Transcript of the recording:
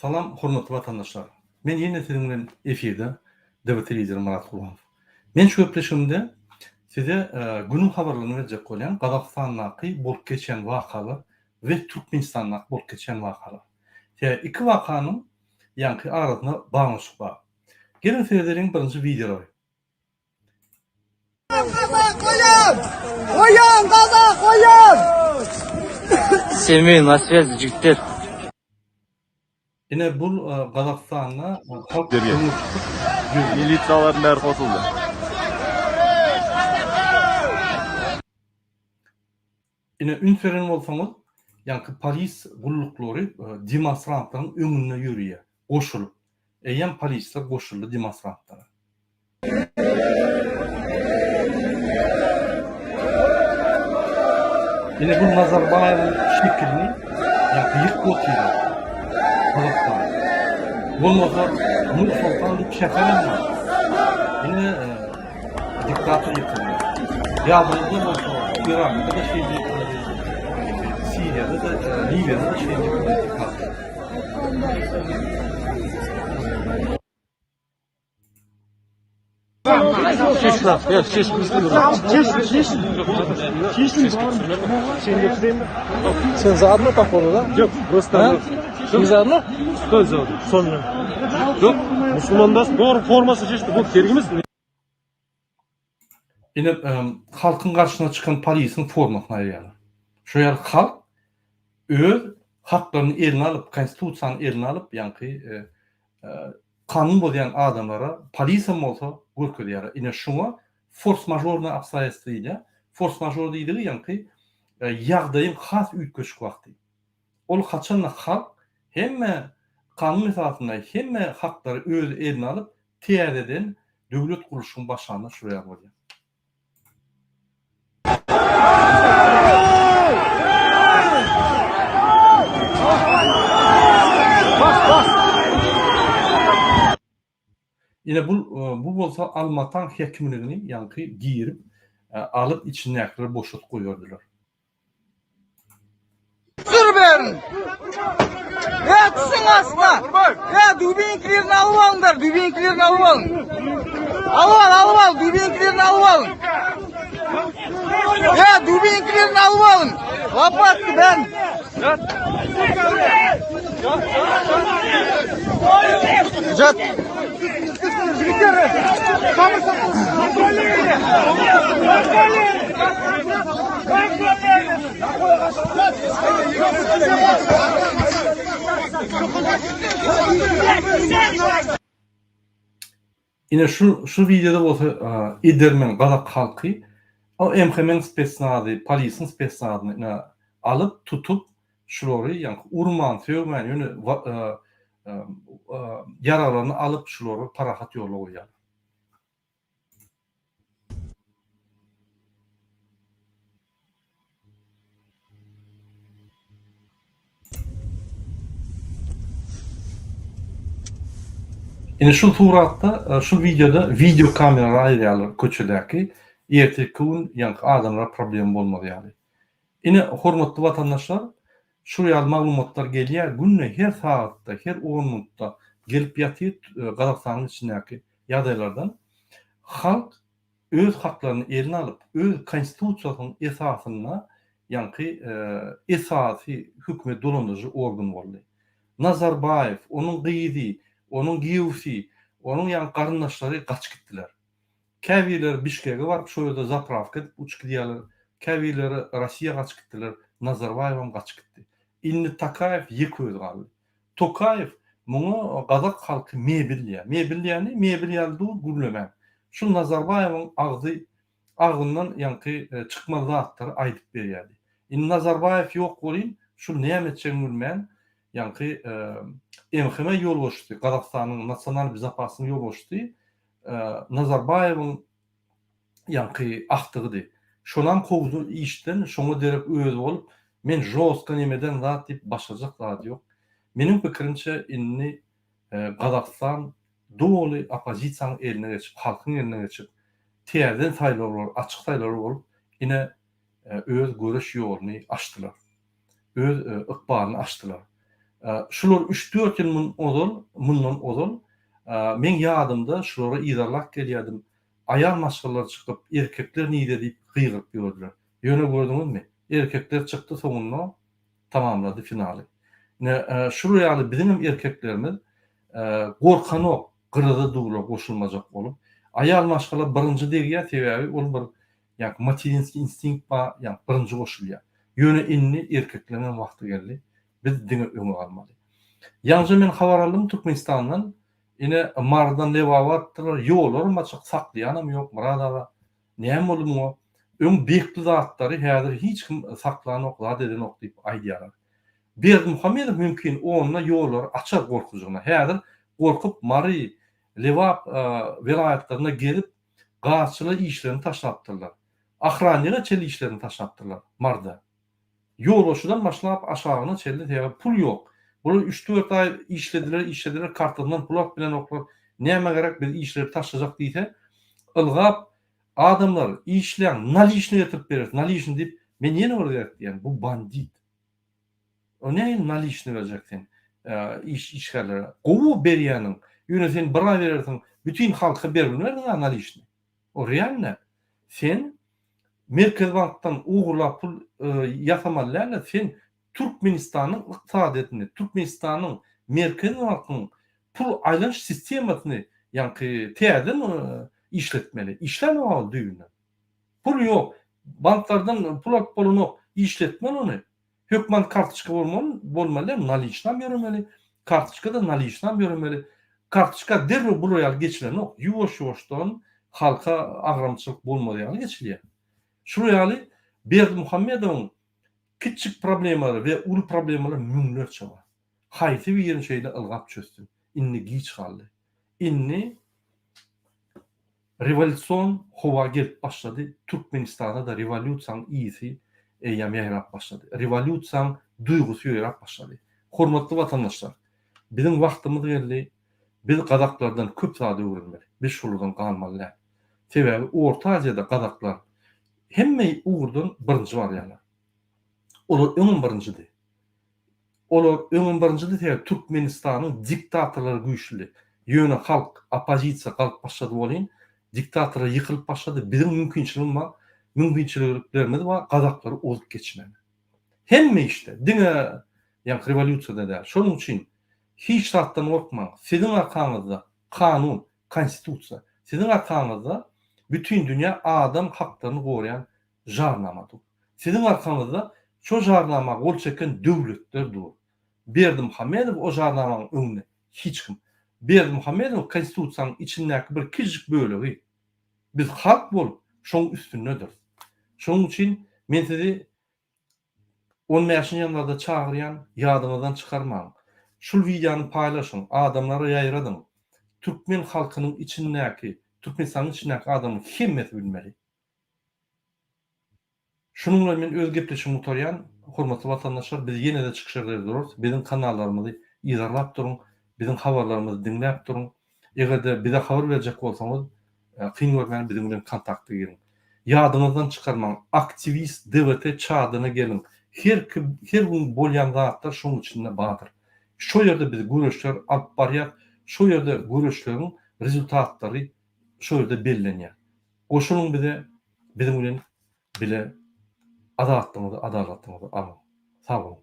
Salam hormatly watandaşlar. Men ýene siziň bilen efirde DVT lideri Myrat Gurbanow. Men şu gepleşigimde size günüň habarlaryny berjek bolýan Gazagystandaky bolup geçýän wakalar we Türkmenistandaky bolup geçýän wakalar. Sebäbi iki wakanyň ýaňky arasynda baglanyşyk bar. Geliň seredeliň birinji wideolary. Oýan gazak oýan! Semey na связи jigitler. Ine bul Gazagystanda halk öňe çykyp ýörüýär. Milisiýalaryň bäri goşuldy. Ine üns beren bolsaňyz ýaňky polis gulluklary demonstrantlaryň öňünde ýörüýär goşulyp. Eýýäm polisler goşuldy demonstrantlara. Ine bu Nazarbaýewiň şekilini ýaňky ýykyp otyrlar. Gazagystanda. Bolmasa Nur Sultan diýip şäherem bar. Ine Diktator ýykyldy. Ýadyňyzda bolsa, Yrakda-da şeýle ýykyldy, Siriýada-da, Liwiýada-da şeýle ýykyldy diktator. Sen заодно походу, да? Жоқ, просто Не заодно? Что заодно? Сонымен. Жоқ, мұсылмандар бәрі формасы шешті. Бұл керек емес. Ine, halkyň garşysyna çykan polisiň formasyny aýyrýarlar. Şo ýaly halk öz haklaryny eline alyp, konstitusiýany eline alyp, ýaňky kanun bozýan adamlara polisem bolsa görkezýärler. Ine şuňa fors-mažornyý obstoýatelstwo diýilýär. Fors-mažor diýdigi ýaňky ýagdaýyň has üýtgeşik wagty. Ol haçanda halk hemme kanun esasynda hemme haklary öz eline alyp täzeden döwlet gurluşygyny başlanda şular ýaly bolýar. Ine bu bu bolsa Almataň häkimligini ýaňky girip alyp içindäkileri boşadyp goýberdiler. Sür berin. Ya düşün asla. Ya dubinkilerini alıp alınlar. Dubinkilerini alıp alın. Alıp al, alıp al. Dubinkilerini alıp alın. Ya dubinkilerini alıp alın. Лопатка ben. Жат. Ine şu şu wideoda bolsa edermen gazak halky o MHM-iň spesnazy, polisiň spesnazyny ine alyp tutup şulary ýaňky urman sögmän ýöne ýaraglaryny alyp şulary parahat ýola goýýarlar. Ine şu suratda, şu wideoda wideo kamera aýyrýarlar köçedäki, ertirki gün ýaňky adamlara problem bolmaz ýaly. Ine hormatly watandaşlar, şu ýaly maglumatlar gelýär, günde her sagatda, her on minutda gelip ýatyr Gazagystanyň içindäki ýagdaýlardan. Halk öz haklaryny eline alyp, öz konstitusiýasynyň esasynda ýaňky esasy hökümet dolandyryjy organ boldy. Nazarbaýew, onuň gyzy, onuň giýewsi, onuň ýaňky garyndaşlary gaçyp gitdiler. Käbirleri Bişkege baryp şo ýerde zaprawka edip uçup gidýärler, käbirleri Rossiýa gaçyp gitdiler, Nazarbaýewam gaçyp gitdi. Indi Tokaýew ýeke özi galdy. Tokaýew muňa gazak halky mebel diýýär. Mebel diýýäni mebel ýaly dur gürlemän. Şu Nazarbaýewiň agzy agzyndan ýaňky çykmaz zatlary aýdyp berýärdi. Indi Nazarbaýew ýok welin şul näme etjegini bilmän ýaňky MHM ýolbaşçysy Gazagystanyň nasional bezopasnyň ýolbaşçysy Nazarbaýewiň ýaňky agtygydy. Şonam kowdy işden, şoňa derek özi bolup, men žostka nemeden zat diýip başarjak zady ýok. Meniň pikirimçe indi Gazagystan doly oppozisiýanyň eline geçip, halkyň eline geçip, täzeden saýlawlar, açyk saýlawlar bolup, ine öz göreş ýoluny açdylar. Öz ykbalyny açdylar. Şular üç-dört ýyl mun ozal, mundan ozal, meň ýadymda şulara yzarlap gelýärdim. Aýal maşgalalar çykyp, erkekler nirde diýip gygyryp ýördüler. Ýöne gördüňizmi, erkekler çykdy soňunda tamamlady finaly. Ine, şular ýaly biziňem erkeklerimiz gorkanok gyrada durlar goşulmajak bolup. Aýal maşgala birinji degýär, sebäbi ol bir ýaňky materinskiý instinkt bar, ýaňky birinji goşulýar. Ýöne indi erkekleriňem wagty geldi. Biz diňe öňe galmaly. Ýaňja men habar aldym Türkmenistandan, ine Marydan Lebaba barypdyrlar, ýollaram açyk, saklaýanam ýok Myrat aga. Näme boldy muňa? Öň bekli zatlary häzir hiç kim saklanok, zat edenok diýip aýdýarlar. Berdimuhamedow mümkin onda ýollary açar gorkujygyna. Häzir gorkup Mary, Lebap welaýatlarynda gezip gazçylar işlerini taşlapdyrlar. Ahranýyga çenli işlerini taşlapdyrlar Maryda. Ýolbaşçydan başlap aşagyna çenli sebäbi pul ýok. Bular üç-dört aý işlediler, işlediler kartasyndan pul alyp bilenoklar. Nämä gerek biz işleri taşlajak diýse, ylgap adamlar işläň naliçny getirip bereris, naliçny diýip men ýene bir gezek diýýän bu bandit. O nähili naliçny berjek sen iş işgärlere. Gowy berýäniň. Ýöne sen bir aý berersiň, bütin halka berbilmersiň-ä naliçny. O realno. Sen Merkezi bankdan ogurlap pul ýasamaly däl-de, sen Türkmenistanyň ykdysadyýetini, Türkmenistanyň Merkezi bankynyň pul aýlanyş sistemasyny ýaňky täzeden işletmeli. Işlänok ol düýbünden. Pul ýok. Banklardan pul alyp bolanok. Işletmeli ony. Hökman kartoçka bolmaly, bolmaly däl, naliçnam ýöremeli. Kartoçka-da naliçnam ýöremeli. Kartoçka derrew bular ýaly geçilenok. Ýuwaş-ýuwaşdan halka agramçylyk bolmaz ýaly geçilýär. Şular ýaly Berdimuhamedowyň kiçjik problemalary we uly problemalary müňlerçe bar. Haýsy birini şeýle ylgap çözsün? Indi giç galdy. Indi Rewolýusion howa gelip başlady, Türkmenistanda-da rewolýusiýanyň ysy eýýäm ýaýrap başlady. Rewolýusiýanyň duýgusy ýaýrap başlady. Hormatly watandaşlar, biziň wagtymyz geldi, biz gazaklardan köp zat öwrenmeli. Biz şolardan galmaly däl. Sebäbi Orta Aziýada gazaklar hemme ugurdan birinji barýarlar. Olar öňem birinjidi. Olar öňem birinjidi sebäbi Türkmenistanyň diktatorlary güýçlüdi. Ýöne halk oppozisiýa galyp başlady welin diktatorlar ýykylyp başlady. Biziň mümkinçiligimiz bar, mümkinçiliklerimiz bar gazaklary ozup geçmäge. Hemme işde, diňe ýaňky rewolýusiýada däl. Şonuň üçin hiç zatdan gorkmaň. Siziň arkaňyzda kanun, konstitusiýa. Siziň arkaňyzda bütin dünýä adam haklaryny goraýan jarnama dur. Siziň arkaňyzda şo jarnama gol çeken döwletler dur. Berdimuhamedow o jarnamanyň öňünde hiç kim. Berdimuhamedow konstitusiýanyň içindäki bir kiçijik bölegi. Biz halk bolup şoň üstündediris. Şonuň üçin men sizi on bäşinji ýanwarda çagyrýan, ýadyňyzdan çykarmaň. Şul wideony paýlaşyň, adamlara ýaýradyň. Türkmen halkynyň içindäki, Türkmenistanyň içindäki adamyň hemmesi bilmeli. Şunuň bilen men öz gepleşigimi gutarýan. Hormatly watandaşlar, biz ýene-de çykyş eder durarys. Biziň kanallarymyzy yzarlap duruň, biziň habarlarymyzy diňläp duruň. Eger-de bize habar berjek bolsaňyz, kyn görmän biziň bilen kontakta giriň. Ýadyňyzdan çykarmaň, Aktiwist DWT çadyna geliň. Her kim, her gün bolýan zatlar şoň içinde bardyr. Şo ýerde biz göreşler alyp barýas, şo ýerde göreşleriň rezultatlary şo ýerde bellenýär. Goşulyň bize, biziň bilen bile azatlygyňyzy, adalatyňyzy alyň. Sag boluň.